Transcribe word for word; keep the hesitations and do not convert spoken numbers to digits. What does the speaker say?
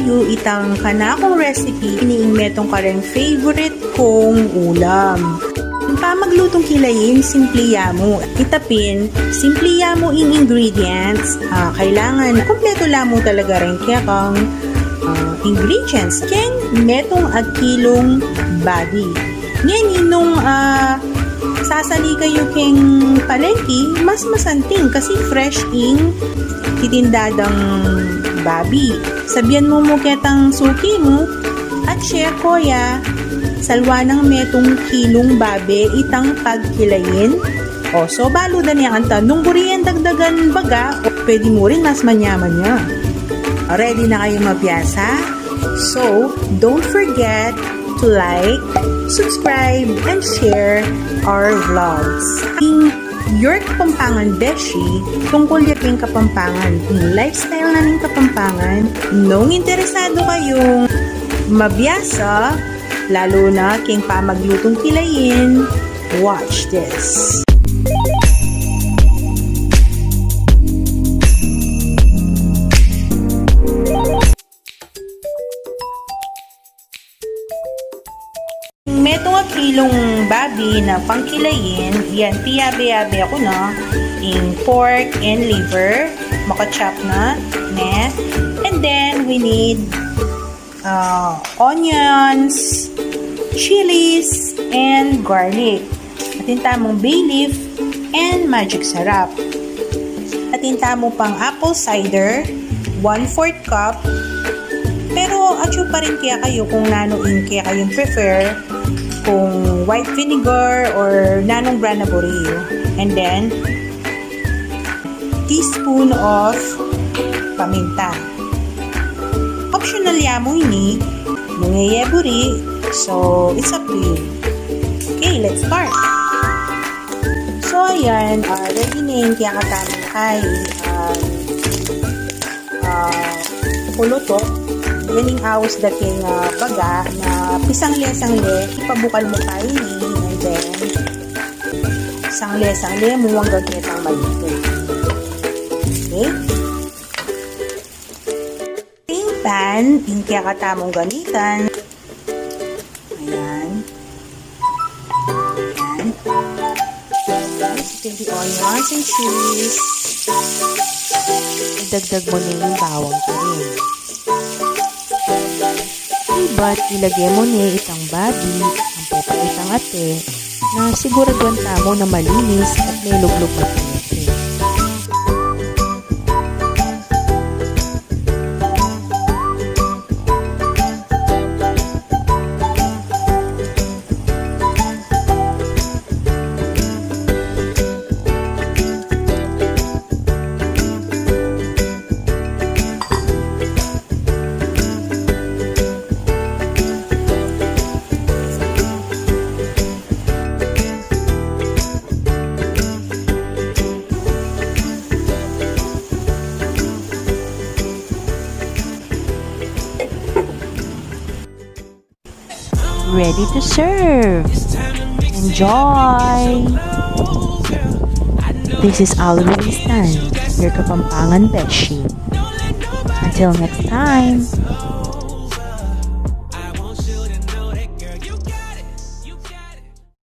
Yu itang kanakung recipe, ini ing metung kareng favorite kung ulam. Ing pamaglutung kilayin, simple ya mu. Ita pin, simple ya mu ing ingredients. Ah, kailangan kumpletu la mu talaga reng kekang, ah, ingredients. Keng metung a kilung babi. Ngeni nung, ah, sasali kayu keng palengke, mas masanting kasi fresh ing titinda dang babi. Sabian mu mu ketang suki mu, "Atse, kuya, salwa nang metung kilung babi itang pagkilayin." O, so, balu da ne kanta. Nung buri yang dagdagan baga, o pwede mu rin mas manyaman ya. Ready na kayu mabiasa? So, don't forget to like, subscribe, and share our vlogs. Ing Your Kapampangan Beshi, tungkul ya king Kapampangan, ing lifestyle na ning Kapampangan. Nung interesado kayung mabiasa, lalu na king pamaglutung kilayin, watch this. Metung a kilung babi na pangkilayin, yan, piyabe-yabe ku na ing pork and liver, maka-chop na, ne? And then, we need, uh, onions, chilies, and garlic. Atin tamung bay leaf and magic sarap. Atin tamu pang apple cider, one-fourth cup. Pero atyu pa rin kekayu kung nanu ing kekayung prefer, kung white vinegar or nanung brand na buri yu. And then, teaspoon of paminta. Optional ya mu ini, nung e ye buri, so it's up to you. Okay, let's start. So, ayan, ah, ready na ing kekatamung kay, ah, ah, puluto. Yan ing aus da king, ah, baga na pisangle-sangle, ipabukal mu pa ini, and then, sangle-sangle mu anggang ketang malutu. Okay? Ing pan, ing kekatamung ganitan. Ayan. Ayan. Tapos, ito yung onions and chilies. Idagdag mu na yung bawang kirim. Ibat ilage mu ne itang babi, ampon itang ate, na siguraduan tamu na malinis at meluglug matiniti. Ready to serve. Enjoy! This is Always Tan, your Kapampangan Beshi. Until next time,